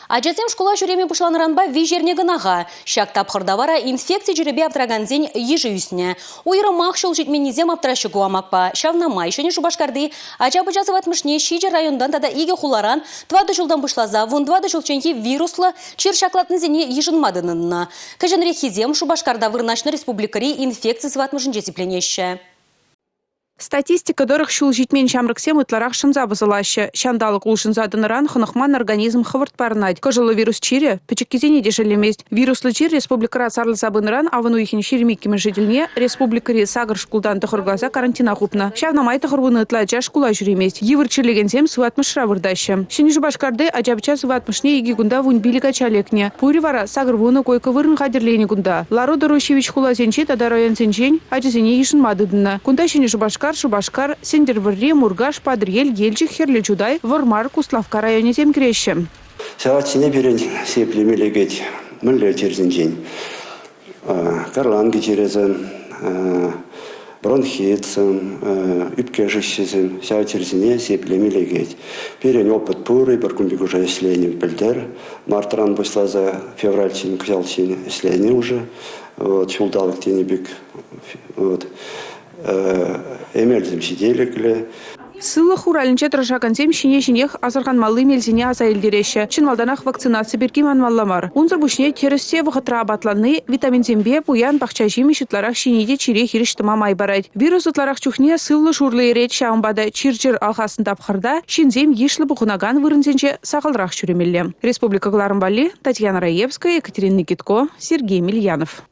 Ачасем шкула ҫӳреме пуҫланӑранпа виҫ эрне кӑна-ха. Ҫак тапхӑрта вара инфекци чирӗпе аптӑракансен йышӗ ӳснӗ. Уйрӑмах ҫул ҫитменнисем аптӑраҫҫӗ ку амакпа. Ҫавна май Ҫӗнӗ Шупашкарти ача-пӑча сыватмӑшне ҫичӗ районтан тата икӗ хуларан тӑватӑ ҫултан пуҫласа вунтӑватӑ ҫулчченхи вируслӑ чир ҫаклатнисене йышӑнма тытӑннӑ. Кӗҫӗнреххисем Шупашкарта вырнаҫнӑ республикӑри инфекци сыватмӑшӗнче сипленеҫҫӗ. Статистика тӑрӑх ҫул ҫитмен ҫамрӑксем ытларах шӑнса пӑсӑлаҫҫӗ. Ҫанталӑк улшӑнса тӑнӑран хӑнӑхман организм хӑвӑрт парӑнать. Кӑшӑллӑ вирус чирӗ пӗчӗккисене те шеллемест. Вируслӑ чир республикӑра сарӑлса пынӑран авӑн уйӑхӗн 22-мӗшӗ тӗлне республикӑри сакӑр шкултан тӑхӑр класа карантина хупнӑ. Ҫавна май тӑхӑрвунӑ ытла ача шкула ҫӳремест. Йывӑр чирлекенсем сыватмӑшра выртаҫҫӗ. Ҫӗнӗ Шупашкарти ача-пӑча сыватмӑшне икӗ кунта вунпилӗк ача лекнӗ. Пурӗ вара 80 койка вырӑн хатӗрленӗ кунта. Лару-тӑру ҫивӗч хуласенчи тата районсенчен ачасене йышӑнма тытӑннӑ. Кунта Ҫӗнӗ Шупашкар, Шупашкар, Сӗнтӗрвӑрри, Муркаш, Патӑрьел, Елчӗк, Хӗрлӗ Чутай, Вӑрмар, Куславкка районӗсем кӗреҫҫӗ. Ҫаватсене пирӗн сиплеме лекет мӗнле чирсенчен? Карланкӑ чирӗсем, бронхитсем, ӳпке шыҫҫисем ҫав чирсене сиплеме лекет. Пирӗн опыт пур, эпир кун пек уже ӗҫленӗ пӗлтӗр. Мартран пуҫласа февральччен кӑҫалччен ӗҫленӗ уже. Вот, ҫулталӑк тенӗ пек. Вот. Эмелсем ҫителӗклӗ. Сывлӑх хуралӗнче тӑрӑшакансем ҫине-ҫинех асӑрханмалли мелсене аса илтереҫҫӗ. Чӑн малтанах вакцинаци пирки манмалла мар. Унсӑр пуҫне тӗрӗс те вӑхӑтра апатланни, витаминсемпе пуян пахча ҫимӗҫ ытларах ҫини те чире хирӗҫ тӑма май парать. Вирус ытларах чухне сывлӑш урлӑ ерет, ҫавӑнпа та чир-чӗр алхаснӑ тапхӑрта ҫынсем йышлӑ пухӑнакан вырӑнсенче сахалрах ҫӳремелле. Республика кӑларӑм валли Татьяна Раевская, Екатерина Никитко, Сергей Мильянов.